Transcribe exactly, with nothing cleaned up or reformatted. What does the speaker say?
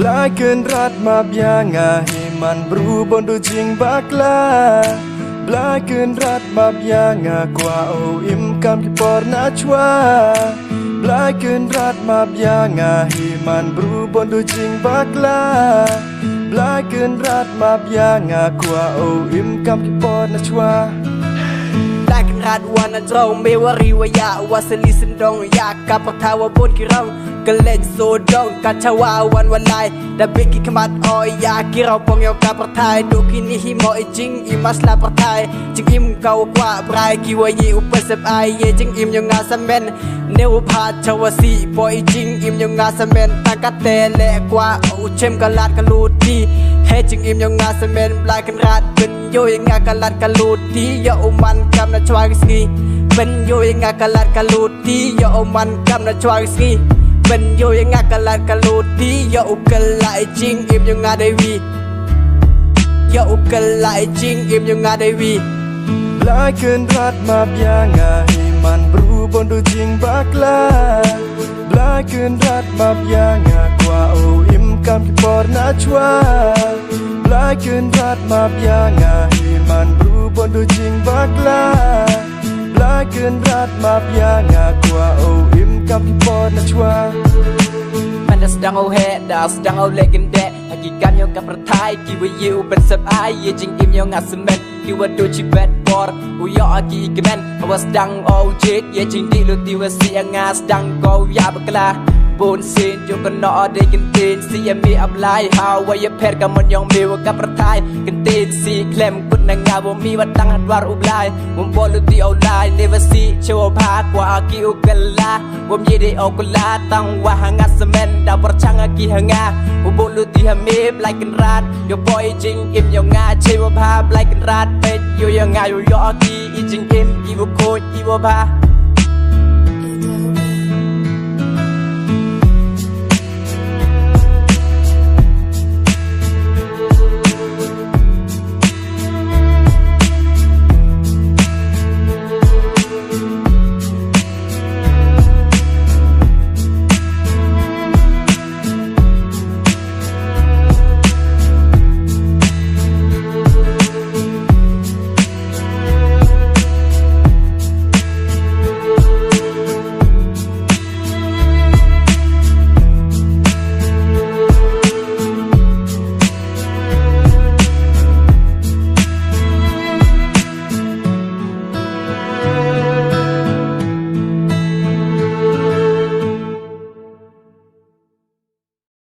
Blai Kynrad map ïa nga hi man bru bun duh jingbakla. Blai Kynrad map ïa nga kwah u im kam ki por na chwa. Blai Kynrad map ïa nga hi man bru bun duh jingbakla. Blai Kynrad map ïa nga kwah u im kam ki por na chwa. Blai Kynrad wan na jrong me wa ri wa ïa wa seli sendong ïa ka pyrthai wa bun ki rong. Ka leng so dong ka chawa wan wa lai da bit ki khmat oi ïa ki raw pong ïa ka pyrthai. Duh kini hi mo i jingim masla pyrthai. Jingim ka wa kwah brai ki wa ïe u pysep ai ïe jingim ïa nga samen. Ne u pha chawa si po i jingim ïa nga samen. Tang ka te le kwah u chem ka lad ka luti. He jingim ïa nga samen Blai Kynrad pyn ïoh ïa nga ka lad ka luti. Ïa u man kam na chwa ki sngi. Pyn ïoh ïa nga ka lad ka luti. Ïa u man kam na chwa ki sngi. Pyn ïoh ïa nga ka lad ka luti. Ïa u kylla i jingim ïa nga dei wi. Ïa u kylla i jingim ïa nga dei wi. Blai Kynrad map ïa nga hi man bru bun duh jingbakla. Blai Kynrad map ïa nga kwah u im kam ki por na chwa. Blai Kynrad map ïa nga hi man bru bun duh jingbakla. Blai Kynrad map ïa nga kwah u im kam ki por na chwa. Man da sdang u he da sdang u leh kynde ha ki kam ïa ka pyrthai ki wa ïe u pysep ai ïa jingim ïa nga samen. Ki wa duh chi bet por u ïoh a ki i kmen. Wa sdang o u jit ïa jingdih luti wa si ïa nga sdang ko ïa bakla. Bun sin jong ka no o dei kyntien si ïa mi a Blai ha wa ïa pher ka mon yong mi wa ka pyrthai. Kyntien si khlem kut na nga wa mi wa tang ha dwar u Blai. Wam bol luti o lai ne wa si che wa bha kwah a ki u kylla. Wam ïe dei o kylla tang wa ha nga samen da pyrchang a ki ha nga. Wa bol luti ha mi Blai Kynrad. Ïoh poi jingim ïa nga che wa bha Blai Kynrad peit ïoh ïa nga ïoh ïoh a ki i jingim i wa khot i wa bha.